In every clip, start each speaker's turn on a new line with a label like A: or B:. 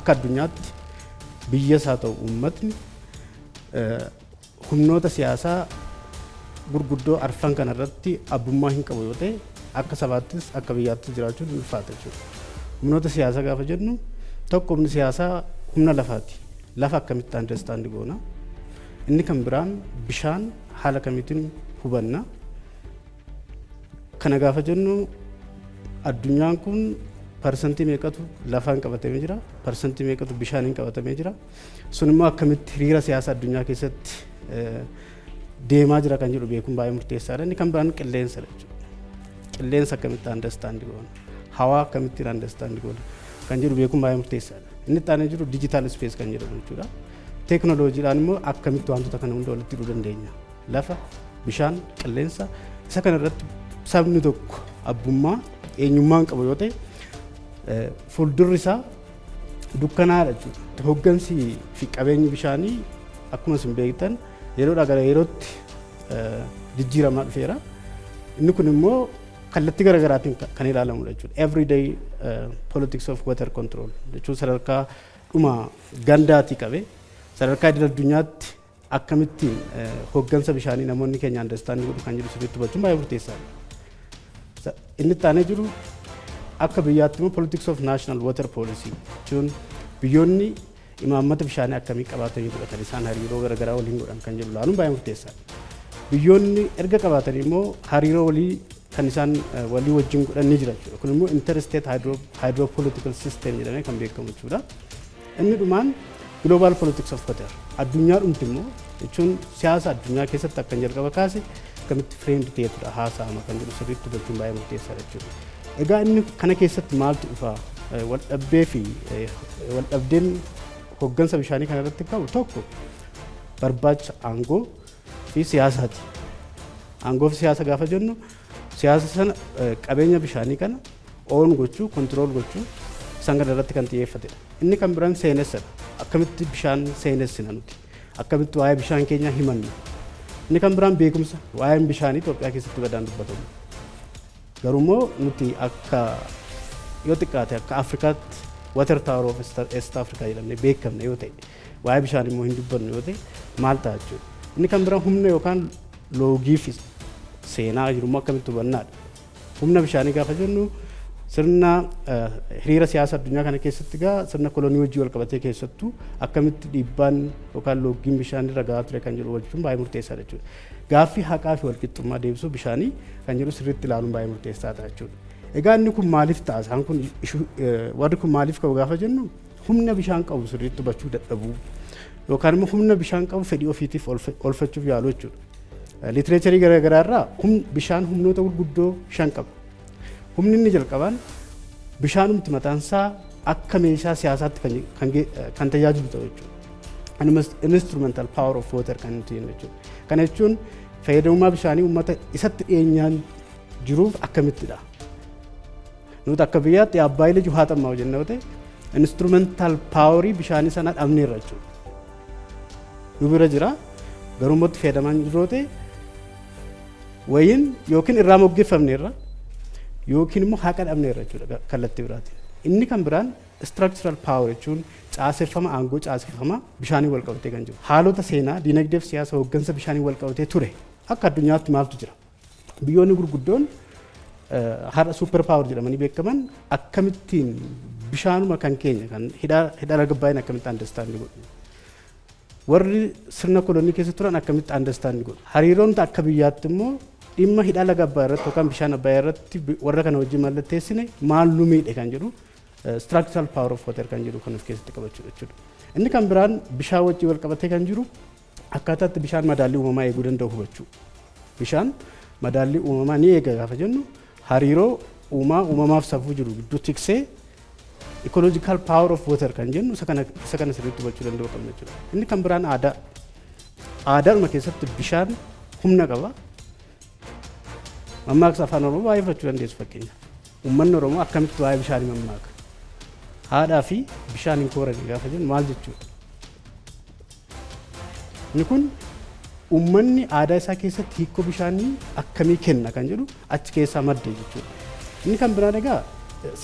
A: Akka addunyaatti biyyas haa ta'u uummatni humnoota siyaasaa gurguddoo arfan kanarratti abbummaa hin qabu yoo ta'e, akka sabaattis akka biyyaattis jiraachuun ulfaata jechuudha. Humnoota siyaasaa gaafa jennu, tokko humni siyaasaa humna lafaati. Lafa akkamitti understand goona? Inni kan biraan bishaan haala kamiitiin hubanna? Kana gaafa jennu, addunyaan kun parsantii meeqatu lafaan qabatamee jira, parsantii meeqatu bishaaniin qabatamee jira? Sun immoo akkamitti hiriira siyaasa addunyaa keessatti deemaa jira kan jedhu beekuun baay'ee murteessaadha. Inni kan biraan qilleensadha jechuudha. Qilleensa akkamitti understand goona? Hawaa akkamittiin understand goona kan jedhu beekuun baay'ee murteessaadha. Inni itti aanee jiru digital space kan jedhamu jechuudha. Teekinooloojiidhaan immoo akkamitti wantoota kana hunda walitti hidhuu dandeenya? Lafa, bishaan, qilleensa, isa kana irratti sabni tokko abbummaa eenyummaan qabu yoo ta'e, fuuldurri isaa dukkanaadha jechuudha. Hoggansi fi qabeenyi bishaanii akkuma isin beektan yeroodhaa gara yerootti jijjiiramaa dhufeera. Inni kun immoo kallattii garaagaraatiin kan ilaalamudha jechuudha. Everyday politics of water control jechuun sadarkaa dhuma gandaatii qabee sadarkaa idil addunyaatti akkamittiin hoggansa bishaanii namoonni keenya understand godhu kan jedhu sirriitti hubachuun baay'ee murteessaadha. Inni itti aanee jiru akka biyyaatti immoo politics of national water policy jechuun biyyoonni imaammata bishaanii akkamii qabaatanii godhatan, isaan hariiroo garaagaraa waliin godhan kan jedhu ilaaluun baay'ee murteessaadha. Biyyoonni erga qabaatan immoo hariiroo walii kan isaan walii wajjin godhan ni jira jechuudha. Kun immoo interstate hydropolitical system jedhamee kan beekamu jechuudha. Inni dhumaan global politics of water. Addunyaa dhumti immoo jechuun siyaasa addunyaa keessatti akkan jalqaba kaase akkamitti framed ta'etudha haasa'ama kan jedhu sirriitti hubachuun baay'ee murteessaadha jechuudha. Egaa inni kana keessatti maaltu dhufa? Waldhabdee fi waldhabdeen hoggansa bishaanii kana irratti ka'u tokko barbaacha aangoo fi siyaasaati. Aangoo fi siyaasa gaafa jennu, siyaasa sana qabeenya bishaanii kana own gochuu, control gochuu, isaan kana irratti kan xiyyeeffatedha. Inni kan biraan seenessadha. Akkamitti bishaan seenessina nuti? Akkamitti waa'ee bishaan keenyaa himanna? Inni kan biraan beekumsa. Waa'een bishaanii Itoophiyaa keessatti badaan dubbatamu. Garuu immoo nuti akka yoo xiqqaate akka Afrikaatti Water Tower of East Africa jedhamnee beekamne yoo ta'e, waa'ee bishaan immoo hin dubbannu yoo ta'e, maal ta'a jechuudha. Inni kan biraan humna yookaan loogii fi seenaa jiru immoo akkamitti hubannaadha. Humna bishaanii gaafa jennu, sirna hiriira siyaasa addunyaa kana keessatti gaa sirna kolonii wajjin wal qabatee keessattuu akkamitti dhiibbaan yookaan loogiin bishaan irra gahaa ture kan jedhu hubachuun baay'ee murteessaadha jechuudha. Gaaffii haqaa fi walqixxummaa deebisuu bishaanii kan jedhu sirriitti ilaaluun baay'ee murteessaadha jechuudha. Egaa inni kun maaliif ta'a? Isaan kun warri kun maaliif qabu gaafa jennu, humna bishaan qabu sirriitti hubachuu dadhabuu yookaan immoo humna bishaan qabu fedhii ofiitiif oolfachuuf yaalu jechuudha. Literature garaagaraa irraa bishaan humnoota gurguddoo shan qaba. Humni inni jalqabaan bishaanumti mataan isaa akka meeshaa siyaasaatti kan tajaajilu ta'u jechuudha. Instrumental power of water kan nuti jennu jechuudha. Kana jechuun fayyadamummaa bishaanii uummata isatti dhiyeenyaan jiruuf akkamittidha? Nuti akka biyyaatti አባይ ልጅ ውሃ ጠማው jenna yoo ta'e, instrumental powerii bishaanii sana dhabneerra jechuudha. Nu bira jira, garuu immoo itti fayyadamaa hin jiru yoo ta'e, wayiin yookiin irraa moggeeffamneerra yookiin immoo haqa dhabneerra jechuudha kallattii biraatiin. Inni kan biraan structural power jechuun caaseffama aangoo, caaseffama bishaanii wal qabatee kan jiru. Haalota seenaa, diinagdee fi siyaasa hooggansa bishaanii wal qabatee ture akka addunyaatti maaltu jira? Biyyoonni gurguddoon har'a super power jedhamanii beekaman akkamittiin bishaanuma kan keenya kan hidha laga Abbaayeen akkamitti understand godhu? Warri sirna kolonii keessa turan akkamitti understand godhu? Hariiroon akka biyyaatti immoo dhimma hidha laga Abbaay irratti yookaan bishaan Abbaay irratti warra kana wajjin mallatteessine maal nu miidhe kan jedhu, structural power of water kan jedhu kan of keessatti qabachuudha jechuudha. Inni kan biraan bishaan wajjin wal qabatee kan jiru akkaataatti bishaan madaallii uumamaa eeguu danda'u hubachuu. Bishaan madaallii uumamaa ni eega gaafa jennu, hariiroo uumaa uumamaaf safuu jiru gidduu tiksee ecological power of water kan jennu isa kana sirriitti hubachuu danda'uu qabna jechuudha. Inni kan biraan aadaa. Aadaadhuma keessatti bishaan humna qaba. Mammaaksa Afaan Oromoo baay'ee fudhachuu dandeessu fakkeenyaaf. Uummanni Oromoo akkamitti waa'ee bishaanii mammaaka? Haadhaa fi bishaan hin koorani gaafa jennu maal jechuudha? Inni kun uummanni aadaa isaa keessatti hiikoo bishaanii akkamii kenna kan jedhu achi keessaa madde jechuudha. Inni kan biraan egaa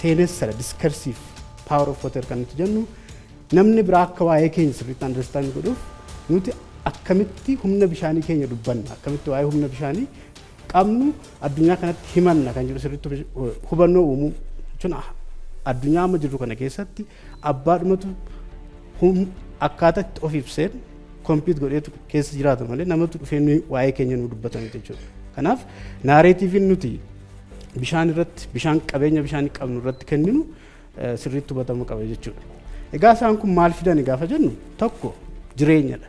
A: seenessadha, discursive power of water kan nuti jennu. Namni biraa akka waa'ee keenya sirriitti understand godhuuf nuti akkamitti humna bishaanii keenya dubbanna, akkamitti waa'ee humna bishaanii qabnu addunyaa kanatti himanna kan jedhu sirriitti hubannoo uumuu jechuun, addunyaa amma jirru kana keessatti abbaadhumatu akkaataa itti of ibseen compete godheetu keessa jiraata malee namatu dhufee nuyi waa'ee keenya nu dubbatan jechuudha. Kanaaf narrativeiin nuti bishaan irratti, bishaan, qabeenya bishaanii qabnu irratti kenninu sirriitti hubatamuu qaba jechuudha. Egaa isaan kun maal fidani gaafa jennu, tokko jireenyadha.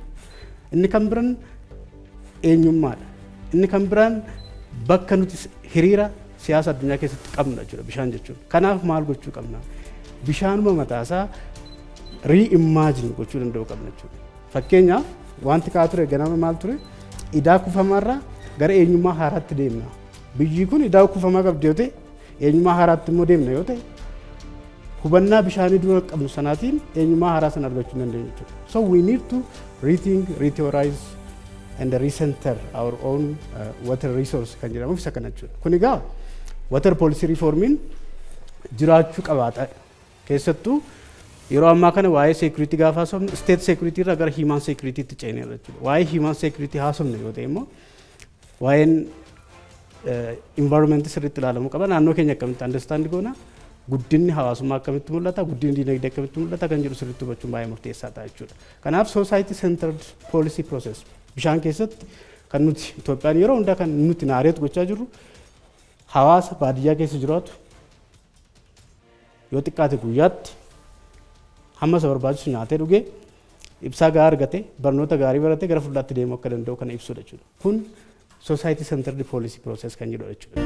A: Inni kan biraan eenyummaadha. Inni kan biraan bakka nuti hiriira siyaasa addunyaa keessatti qabnu jechuudha bishaan jechuun. Kanaaf maal gochuu qabna? Bishaanuma mataasaa re-imagine gochuu danda'uu qabna jechuudha. Fakkeenyaaf, wanti ka'aa ture ganama maal ture? Idaa kufamarraa gara eenyummaa haaraatti deemna. Biyyi kun idaa kufamaa qabdi yoo ta'e, eenyummaa haaraatti immoo deemna yoo ta'e, hubannaa bishaanii dura qabnu sanaatiin eenyummaa haaraa sana argachuu hin dandeenyu jechuudha. So we need to rethink, retheorize and recenter our own water resource kan jedhamuuf isa kana jechuudha. Kun egaa water policy reformiin jiraachuu qabaata. Keessattuu yeroo ammaa kana waa'ee security gaafa haasofnu, state security irraa gara human securitytti ceeneerra jechuudha. Waa'ee human security haasofne yoo ta'e immoo waa'een environment sirriitti ilaalamuu qaba. Naannoo keenya akkamitti understand goona? Guddinni hawaasummaa akkamitti mul'ata? Guddinni dinagdee akkamitti mul'ata kan jedhu sirriitti hubachuun baay'ee murteessaa ta'a jechuudha. Kanaaf society centered policy process bishaan keessatti kan nuti Itoophiyaan yeroo hundaa kan nuti narrate gochaa jirru, hawaasa baadiyyaa keessa jiraatu yoo xiqqaate guyyaatti hamma isa barbaachisu nyaatee dhugee, ibsaa gahaa argate, barnoota gaarii baratee gara fuulduraatti deemuu akka danda'u kana ibsudha jechuudha. Kun society centered policy process kan jedhudha jechuudha.